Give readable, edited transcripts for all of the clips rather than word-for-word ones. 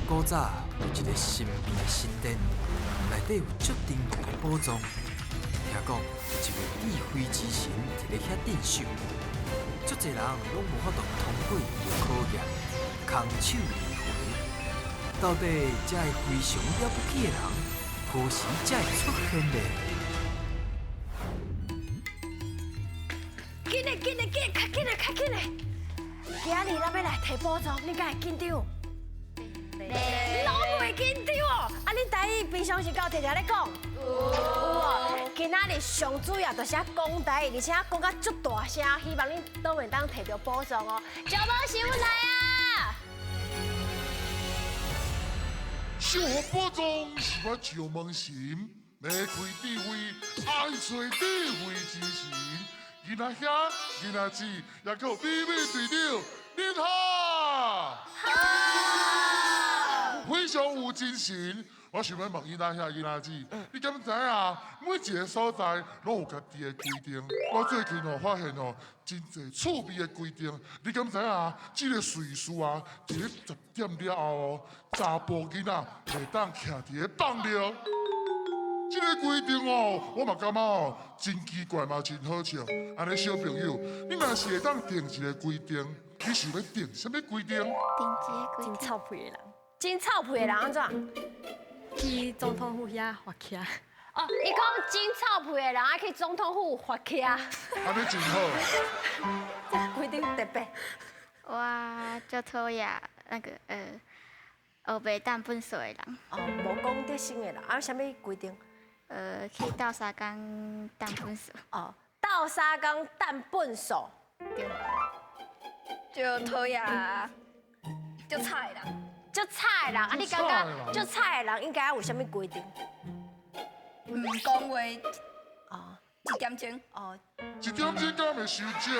古早有一个神秘的神殿，内底有足珍贵的宝藏。听讲有一位智慧之神伫咧遐镇守，足济人拢无法度通过伊的考验，空手而回。到底这个非常了不起的人，何时才会出现呢？紧嘞，紧嘞，紧，较紧嘞，较紧嘞！今日咱欲来提宝藏，你敢会紧张？拢袂紧张哦！啊，恁台语平常时敢有定定咧讲？有哦。今仔日上主要就是爱讲台语，而且讲甲足大声，希望恁都会当提著宝藏哦。小宝是阮来啊！守护宝藏是我石门神，欲开智慧，爱揣智慧之神。囡仔兄、囡仔姊，也阁有美美队长，恁好！好！非常有精神。我想欲问囡仔兄、囡仔姊，你敢知影？每一个所在拢有家己的规定。我最近哦发现哦，真济趣味的规定。你敢知影？这个瑞士啊，伫咧10点了后哦，查埔囡仔袂当徛伫咧放尿。这个规定哦，我嘛感觉哦，真奇怪嘛，真好笑。按呢小朋友，你若是会当定一个规定，你想欲定啥物规定？定一个规定。真臭屁的人，真臭屁的人按怎？去总统府遐罚徛。哦，伊讲真臭屁的人爱去总统府罚徛。按呢真好。这规定特别。我足讨厌那个乌白掷粪扫的人。哦，无公德心的人，啊，啥物规定？去斗相共掷粪扫。哦，斗相共掷粪扫。对。就讨厌足吵的人。足吵的人，啊，你感觉足吵的人应该有啥物规定？毋讲话。哦。一点钟。哦。一点钟敢袂伤少？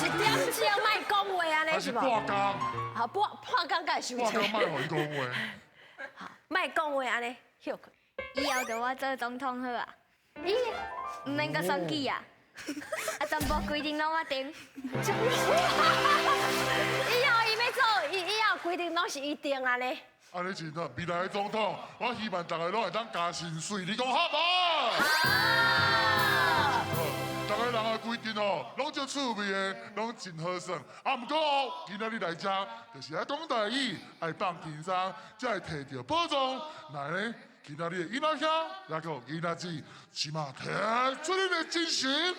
一点钟莫讲话按呢是无？半工。好，半工敢会伤少？半工莫予伊讲话。好，莫讲话按呢，歇困。以后就我做总统好啊！咦，毋免阁选举啊！啊，全部规定拢我定。以后伊欲做，伊以后规定拢是伊定按呢。按呢真好，未来的总统，我希望逐个拢会当加薪水，你讲好无？好。逐个人的规定哦，拢足趣味的，拢真好耍。啊，毋过哦，今仔日来遮，就是爱讲台语，爱放轻松，才会提著宝藏。来呢？今仔日的囡仔兄，也阁有囡仔姊，这马提出恁的精神，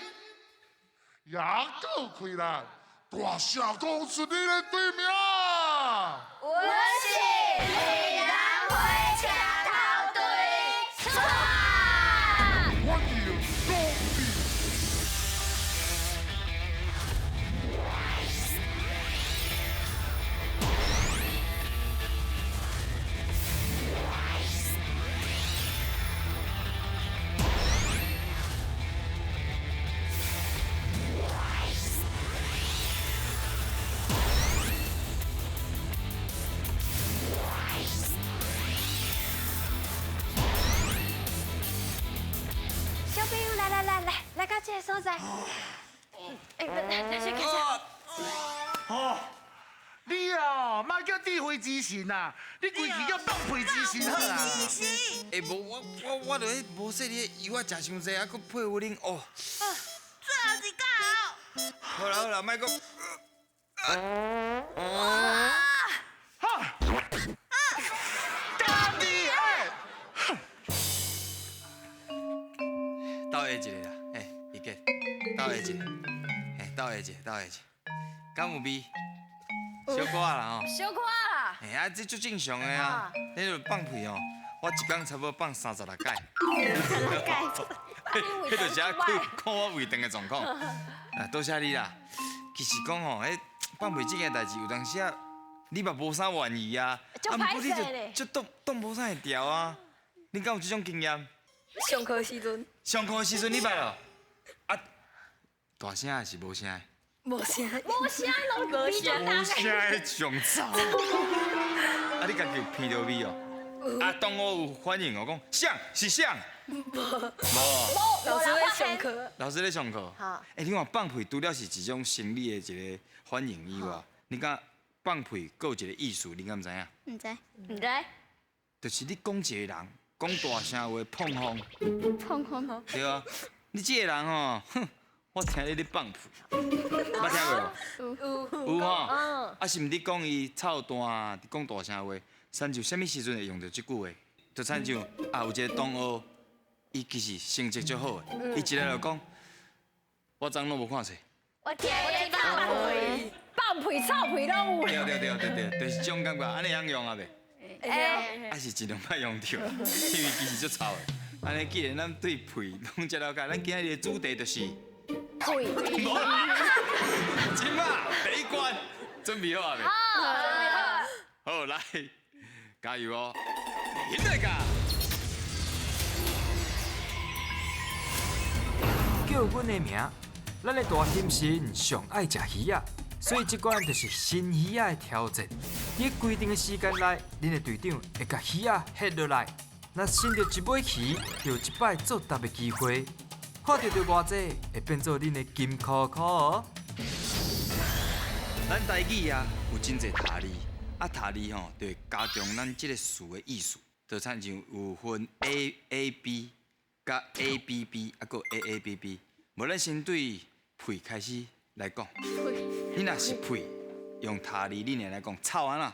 也阁开力，大声讲出恁的队名。阮是丽人火车头队，出发！欢迎光临。小朋友，来来来来，来到这个所在。哎，来来先开始。哦，你哦，莫叫智慧之神啊，你规气叫放屁之神好啊。欸，无我我我著彼无说你油仔食伤济，啊，阁配合恁哦。最后一口。好啦好啦，莫阁。好。家己的。斗下一个啦，嘿，伊杰，斗下一个，嘿，斗下一个，斗下一个，敢有味？小可啦吼。小可啦。嘿，啊，这足正常的啊，你著放屁哦，我一工差不多放36摆。36摆。彼就是爱看看我胃肠的状况。啊，多谢你啦。其实讲吼，彼放屁这件代志，有当时啊，你嘛无啥愿意啊。足歹势咧。就挡挡无啥会牢啊。你敢有这种经验？上课时阵。上课时阵你捌哦？啊，大声还是无声的？无声。无声拢无声。无声的上臭。啊，你家己有闻著味哦？啊，当我有反应哦，讲啥是啥？无。无。老师咧上课。老师咧上课。好。欸，你看放屁除了是一种生理的一个反应以外，你敢放屁，閣有一个意思，恁敢知影？毋知。毋知。就是你讲一个人讲大声话膨风。膨风。对啊，你这个人吼，哼，我听你咧放屁，捌听过无？有。有吼。啊是毋你讲伊臭蛋，讲大声话，亲像啥物时阵会用著这句话？就亲像啊，有一个同学，伊其实成绩足好的，伊一来就讲，我昨拢无看册。我听你放屁，放屁、臭屁拢有。对对对对对，就是这种感觉，按呢会晓用啊袂？会。啊是尽量莫用著，因为其实足臭的。按呢既然咱对屁拢遮了解，咱今日的主题就是屁。无啦。这马第一关准备好啊未？好，准备好。好，来，加油哦！现在噶。叫阮的名，咱的大兴神上爱食鱼仔，所以这关就是新鱼仔的挑战。伫规定的时间内，恁的队长会共鱼仔翕落来，若伸著一尾鱼，就有一摆作答的机会。看著著偌济，会变做恁的金箍箍哦。咱台语啊，有真济读字，啊读字吼，就会加强咱这个词的意思。就亲像有分 A A B。佮 A B B，啊，阁 A A B B，无咱先对屁开始来讲。你若是屁，用读字你尔来讲，臭按怎？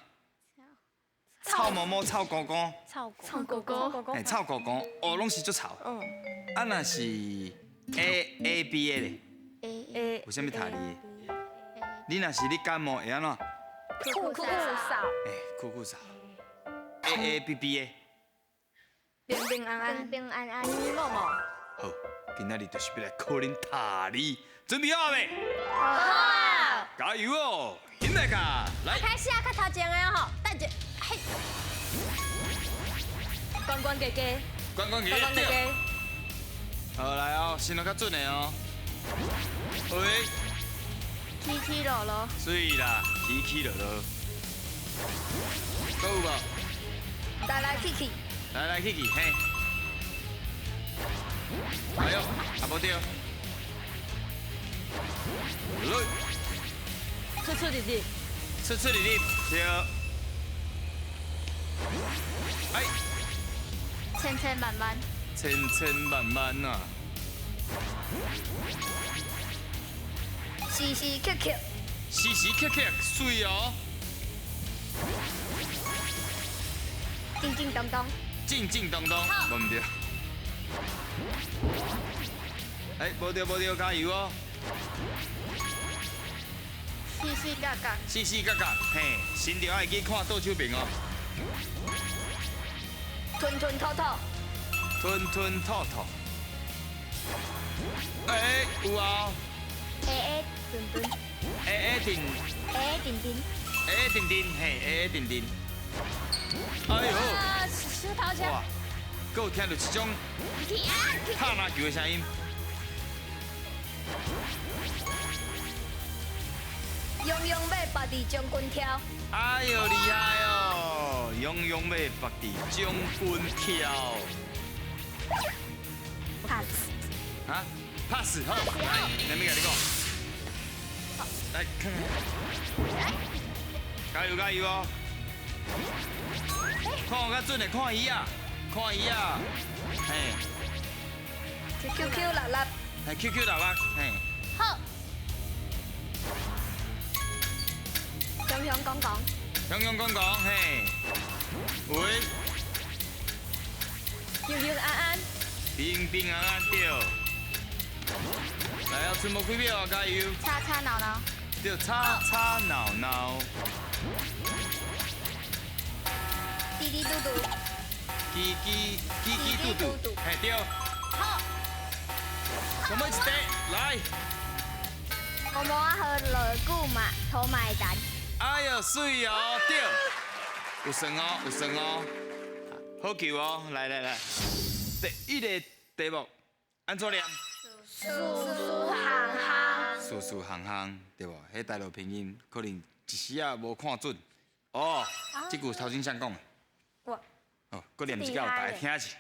臭毛毛，臭糊糊。臭糊糊。嘿，臭糊糊，哦，拢是足臭。嗯。啊，若是 A A B 的咧？ A A。有啥物读字？你若是咧感冒会按怎？咳咳嗽。欸，咳咳嗽。A A B B 的。平平安安，平平安安。某某。好，今仔日就是欲来考恁读字，准备好未？好。加油哦！现在卡来。开始啊，较头前的吼，等者，嘿。悬悬低低。悬悬低低。对。好来哦，先来较准的哦。喂。起起落落。水啦，起起落落。阁有无？来来去去。来来去去，嘿！哎呦，啊无对。来。出出入入。出出入入，对。哎。千千万万。千千万万啊！时时刻刻。时时刻刻，媠哦。叮叮咚咚。叮叮咚咚，无毋对。哎，无对无对，加油哦！四四角角。四四角角，嘿，伸著爱去看倒手边哦。吞吞吐吐。吞吞吐吐。哎，有啊。会会顿顿。会会顿。会会定定。会会定定，嘿，会会定定。哎呦！哇，阁有听到这种拍篮球的声音。勇勇马拔伫将军跳。哎呦，厉害哦！勇勇马拔伫将军跳。 Pass。啊，pass 好，来，来，欲共你讲。来看看。加油加油哦！看有较准的，看鱼仔，看鱼仔，嘿。 Q Q 六六。嘿，Q Q 六六，嘿。好。雄雄公公。雄雄公公，嘿。喂。平平安安。平平安安，对。来啊，剩无几秒啊，加油。吵吵闹闹。对，吵吵闹闹。滴滴嘟嘟，叽叽叽叽嘟嘟，嘿对。好。上尾一题，来。我无啊好落久嘛，土嘛会弹。哎呦，媠哦，对。有算哦，有算哦。好球哦，来来来。第一个题目，按怎念？四四行行。四四行行，对无？彼大陆拼音可能一时仔无看准。哦，这句头前谁讲的？我。哦，阁念一遍，大家听一下。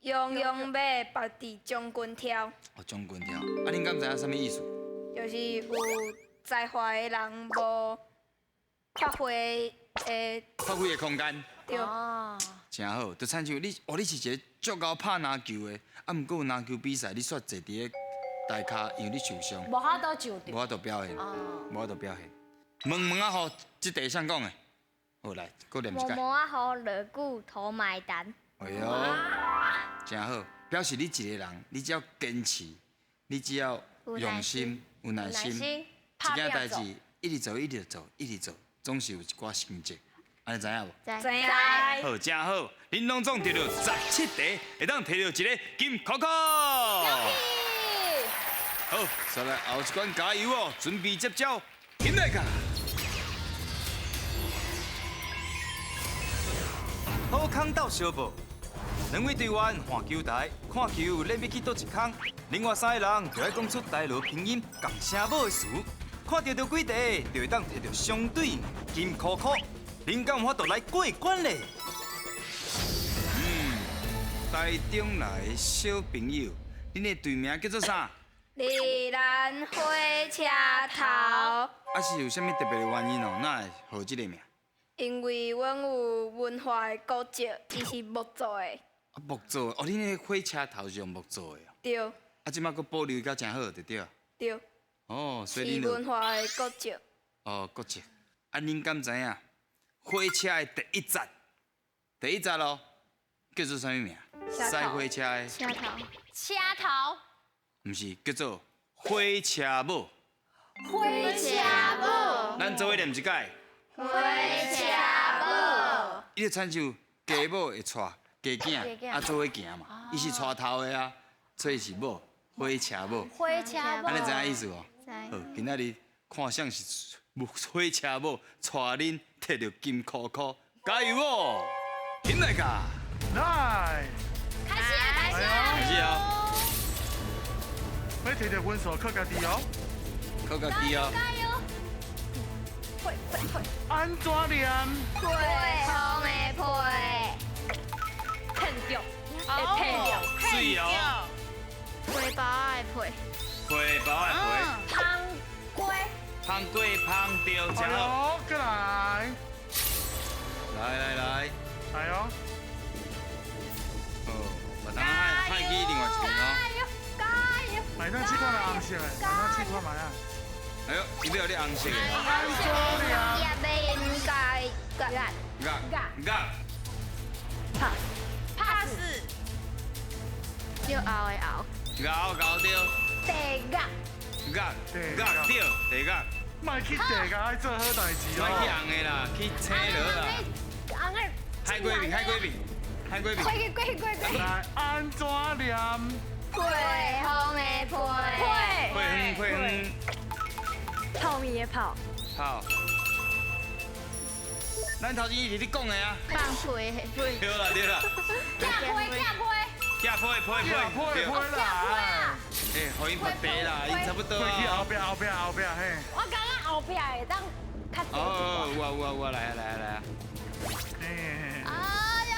勇勇马拔伫将军跳。哦，将军跳。啊，恁敢知影啥物意思？就是有才华的人无發揮的，發揮的空間。對。真好，就親像你，哦，你是一個足𠢕拍籃球的，啊，毋過有籃球比賽，你煞坐佇咧台跤，因為你受傷，無法度上無法度表現，無法度表現。毛毛仔雨，這題誰講的？好來，閣念一擺。毛毛仔雨落久土嘛會乾。哎喲，真好，表示你一個人，你只要堅持，你只要用心，有耐心，一件代誌一直做，一直做，一直做，總是有一寡成績。按呢知影無？知。好，真好，恁攏總摕著17題，會當摕著一个金箍箍。好，再來後一關加油哦，準備接招，起來噶！好康鬥相報，兩位隊員換球台，看球咱欲去佗一空，另外三个人就愛講出台羅拼音仝聲母的詞，看著著幾題，就會當摕著相對應的金箍箍。恁敢有法度來過關咧？台中來的小朋友，恁的隊名叫做啥？宜蘭火車頭。啊，是有啥物特別的原因哦？哪會號這个名？因為阮有文化的古蹟，伊是木做的。啊，木做的哦，恁那個火車頭是用木做的哦。對。啊，這擺閣保留甲誠好，對對？對。哦，所以是文化的古蹟。哦，古蹟。啊，恁敢知影？火車的第一站，第一站咯，叫做啥物名？駛火車的。車頭。車頭。毋是，叫做火車母。火車母。咱做伙念一擺。火車母。伊就親像家母會帶家囝，啊做伙行嘛，伊是帶頭的啊，所以是母，火車母。火車母。按呢知影意思無？好，今仔日看誰是火車母帶恁摕著金箍箍，加油哦！起來噶！來，開始啊，開始啊！開始哦！欲摕著分數靠家己哦，靠家己哦！加油！會會會。按怎念？披風的披。騙著，會騙著。水哦。皮包的皮。皮包的皮。香瓜。香瓜香著，真好。過來。來來來。來哦。哦，嘛當海去另外一邊哦。加油加油！來，咱試看覓紅色的，來，咱試看覓啊。哎呦，伊欲予你紅色的。也袂應該壓壓壓。拍拍死。就熬的熬。熬熬著。地壓。壓壓對，地壓。莫去地壓，愛做好代誌哦。莫去紅的啦，去青螺啦。紅的。海龜面，海龜面，海龜面。過去過去過去。來，按怎念？披風的披。披風披風。泡麵的泡。泡。咱頭前一直咧講的啊。放屁的屁。對啦對啦。寄批寄批。寄批批批。批批啦。欸，予𪜶拔茶啦，𪜶差不多。過去後壁後壁後壁嘿。我感覺後壁會當較濟。哦，有啊有啊有啊，來啊來啊來啊。哎呦！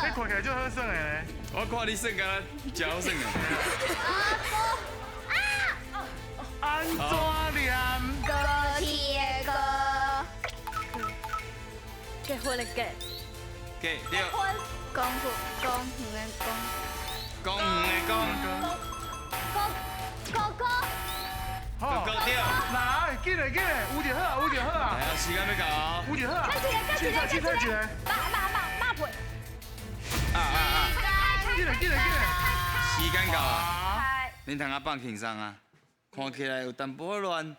你看起來足好耍的咧。我看你耍敢若真好耍的。按怎念？高鐵的高。結婚的結。結對。婚。公公園的公。公園的公。哥哥。哥哥對。來，緊來緊來，有就好啊，有就好啊。來啊，時間欲到哦。有就好啊。再一个，再一个，再一个。肉肉肉肉皮。啊啊啊！緊來緊來緊來。時間到啊！恁通仔放輕鬆啊，看起來有淡薄仔亂，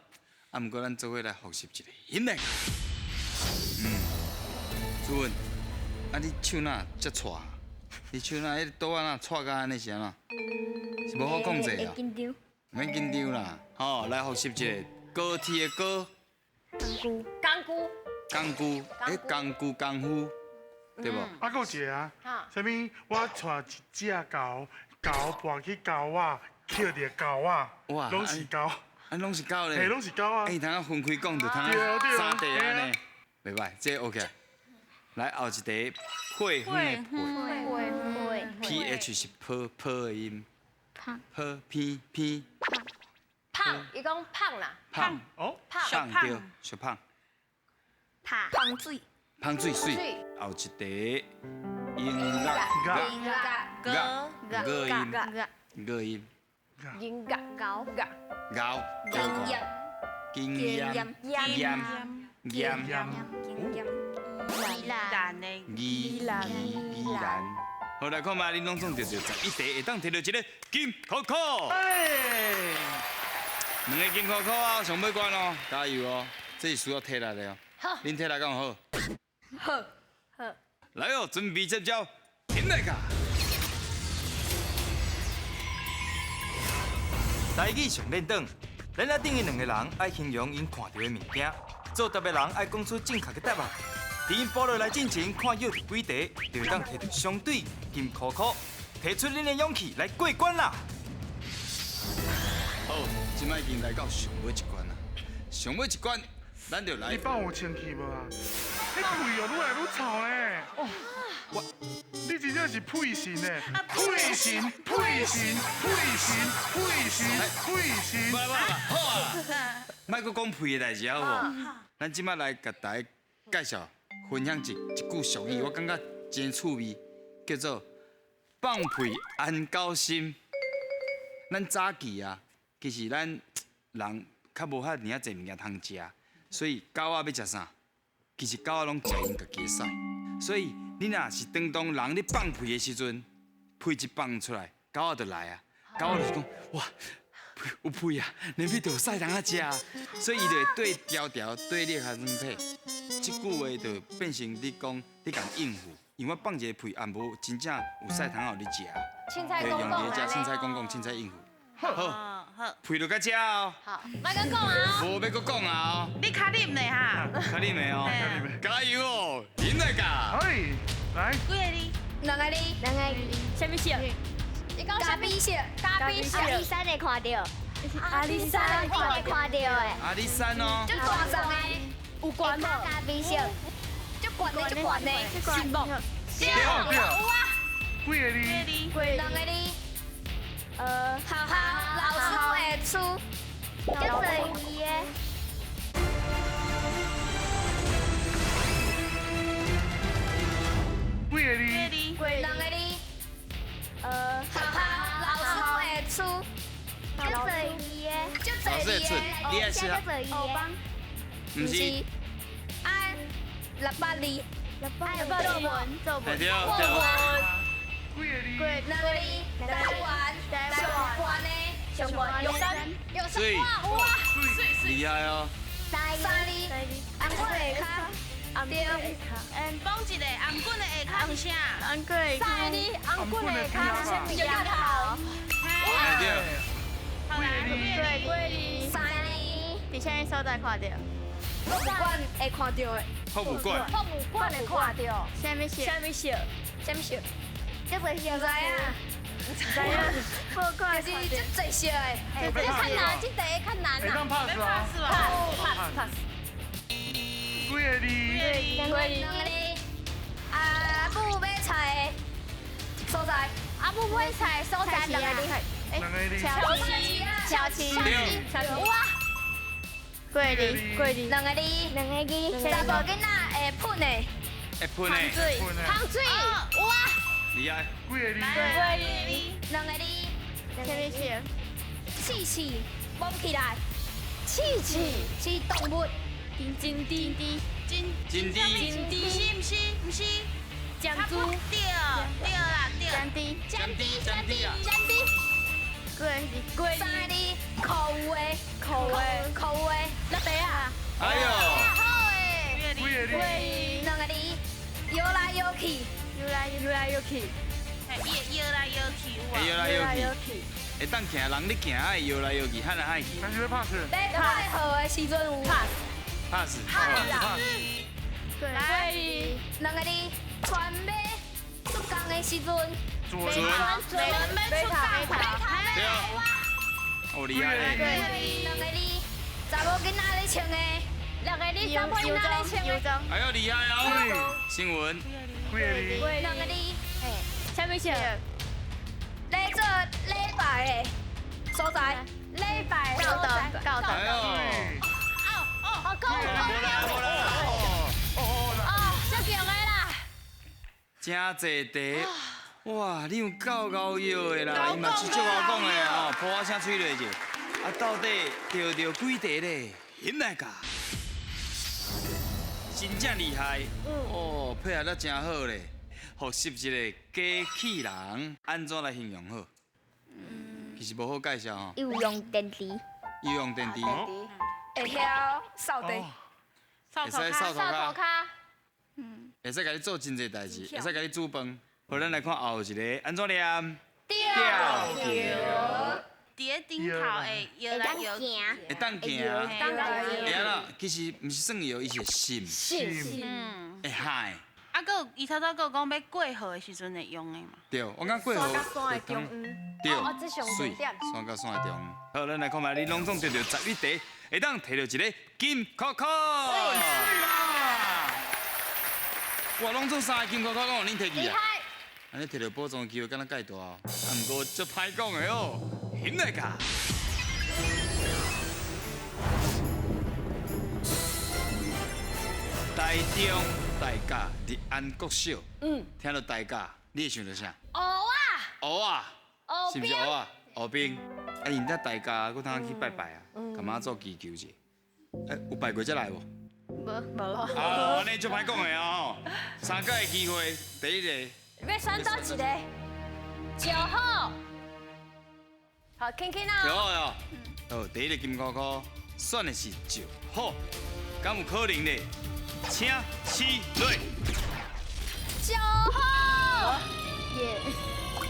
啊，毋過咱做伙來複習一下，欣來。主任，啊你手哪遮掣？你手哪彼个桌仔哪掣甲按呢是按怎？是無好控制啊？會緊張。毋免緊張啦，吼，來複習一下高鐵的高。工具。工具。工具，欸，工具功夫，對無？啊，閣有一個啊，啥物？我帶一隻狗，狗跋去狗仔，抾著狗仔，攏是狗。啊，攏是狗咧。嘿，攏是狗啊。欸，通仔分開講，就通仔三塊按呢，袂䆀，這 OK。來後一題，配方的配，P H 是 P P 的音，胖 P P 胖，伊講胖啦，胖哦，胖對，小胖，拍芳水，芳水水，后一题音乐乐乐乐音乐音，音乐高乐高经验经验验验宜兰的宜兰宜兰。好来看觅，恁拢总得到11题，会当摕到一个金箍箍。两个金箍箍啊，上尾关哦，加油哦！这是需要体力的哦。好。恁体力敢有好？好。好。来哦，准备接招，停来噶。台语上练转，咱仔顶的两个人爱形容𪜶看著的物件，做答的人爱讲出正确的答案。伫𪜶补落来进前，看约著几题，就会当摕著相对金箍箍，提出恁的勇气来过关啦！好，这摆已经来到上尾一关啦，上尾一关，咱就来。你放有清气无啊？你屁哦，愈来愈臭咧！哦，我，你真正是屁神咧！屁神，屁神，屁神，屁神，屁神。无啦无啦，好啊，莫阁讲屁的代志好无？咱这摆来共大家介绍。分享一句俗语，我感觉真趣味，叫做“放屁安狗心”。咱早期啊，其实咱人较无遐尔仔济物件通食，所以狗仔欲食啥？其实狗仔拢食𪜶家己的屎。所以你若是当当人咧放屁的时阵，屁一放出来，狗仔就来啊。狗仔就是讲哇，有屁啊，连屁就有屎通啊食，所以伊就会对条条对你较软体。这句话就变成你讲，你共应付，因为我放一个屁，也无真正有屎通予你食。凊彩讲讲，凊彩讲讲，凊彩应付。好，屁就到这哦。好，莫阁讲啊。无欲阁讲啊。你较啉的哈。较啉的哦。加油哦，饮来噶。哎，来。几个字？两个字。两个字。啥物色？咖啡色。咖啡色。阿里山会看到。阿里山会看到的。阿里山哦。足大丛的。有关无？咖啡色，足悬的，足悬的，是无？对，有啊。几个字？两个字。学校老师会出，足济字的。几个字？两个字。学校老师会出，足济字的，足济字的，你爱吃啊？毋是，按600字，600字，作文，作文，对对。几个字？两个字，台湾，上悬的，上悬，玉山，玉山，哇哇，厉害哦。三字，红棍下跤，对。嗯，讲一个红棍的下跤是啥？红棍三字，红棍的下跤是啥物？摇头。对。好来，几个字？三字。伫啥物所在看著？博物馆会看著的。博物馆。博物馆会看著。啥物色？啥物色？啥物色？足济色，毋知影。毋知影。博物馆就是足济色的。这较难，这题较难啊。会当 pass 哦。 pass pass。几个字？两个字。阿母买菜的所在。阿母买菜所在两个字。两个字。超市。超市。超市。有啊。几个字？几个字？两个字，两个字。查某囡仔会喷的，会喷的。香水，有啊。厉害。几个字？两个字。啥物色？刺刺，摸起来。刺刺是动物。金金滴滴。金金滴。金滴。是毋是？毋是。珍珠。对对啦对。珍珠。珍珠。珍珠。珍珠。几个字？三个字，口话，口话，口话，落地啊！哎呦，好诶，几个字？两个字，摇来摇去，摇来摇来摇去，摇来摇去有啊，摇来摇去，会当行人咧行，爱摇来摇去，喊来喊去。但是要 pass。咧配合的时阵有 pass。 pass。 pass。来，两个字，船欲出港的时阵。船。船欲出港。对。哦，厉害。两个字，查某囡仔咧穿的。两个字，查某囡仔咧穿的。哎呦，厉害哦！新闻。几个字？两个字。啥物色？咧做礼拜的所在。礼拜教堂，教堂。哎呦。哦哦，够够。真濟茶，哇！你有夠𠢕搖的啦，伊嘛是足𠢕講的吼，噗仔聲吹落者。啊，到底著著幾題咧？忍來㗎，真正厲害，哦，配合得真好咧。複習一个機器人，按怎來形容好？其實無好介紹吼。有用電池。有用電池。會曉掃地。會使掃塗跤。嗯。會使共你做真濟代誌，會使共你煮飯。好，咱來看後一個，按怎念？吊橋。佇咧頂頭會搖來搖去。會當行。會按怎？其實毋是算搖，伊是閃。閃。嗯。會海。啊，閣有伊頭拄閣有講欲過河的時陣會用的嘛？對，我講過河。山佮山的中央。對，水。山佮山的中央。好，咱來看覓，恁攏總得著11題，會當提著一个金箍箍。哇，攏總3个金箍箍，攏予恁提去啊！按呢提著寶藏的機會敢若蓋大哦，啊，毋過足歹講的哦，忍來㗎。台中大甲日安國小，聽著大甲，你會想著啥？蚵仔。蚵仔。是毋是蚵仔？蚵冰。啊，𪜶遮大甲閣通去拜拜啊，共媽祖祈求者。欸，有拜過才來無？無。無。啊，按呢足歹講的哦。三擺的機會，第一个。欲選佗一个？石虎。好，輕輕啊。石虎喲。好，第一个金箍箍選的是石虎，敢有可能咧？請起落。石虎。耶。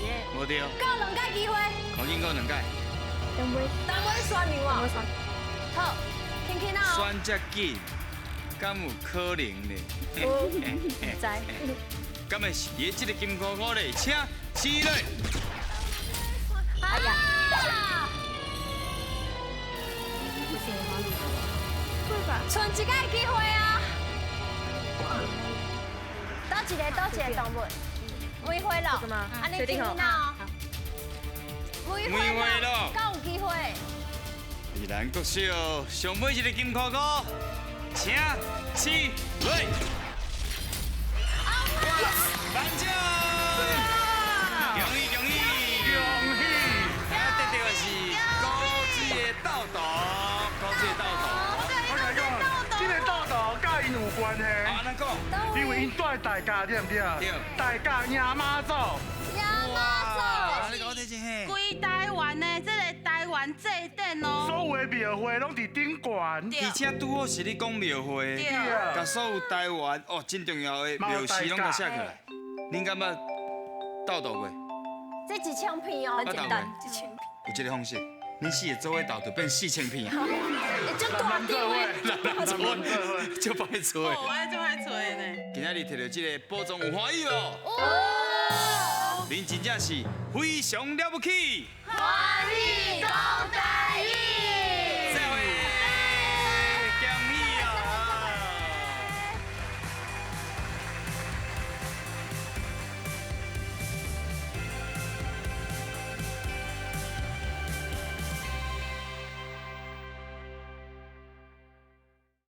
耶。無對。閣有兩擺機會。可緊閣有兩擺。等尾。等尾選牛啊。好，輕輕啊。選遮緊，敢有可能咧？唔知。敢會是佇這个金箍箍咧？請起落。哎呀！剩一擺機會啊！佗一个，佗一个動物？梅花咯，按呢輕輕啊！梅花咯，閣有機會。宜蘭國小上尾一个金箍箍，請起落。頒獎！恭喜恭喜恭喜！今仔得著的是古水的豆豆，古水的豆豆。我共你講，這个豆豆佮𪜶有關係。按怎講？因為𪜶住在大甲，對毋對？對。大甲迎媽祖。迎媽祖。規台灣的這个台灣祭典哦。所有的廟會攏佇頂懸。而且拄好是你講廟會，共所有台灣哦真重要的廟祀攏共寫起來。恁敢捌鬥鬥過？這1000片哦，很簡單，1000片。有這个方式，恁四个做伙鬥就變4000片啊！足大張的，足歹做的。哦，按呢足歹做的呢。今仔日提著這个寶藏有歡喜無？有。恁真正是非常了不起。歡喜。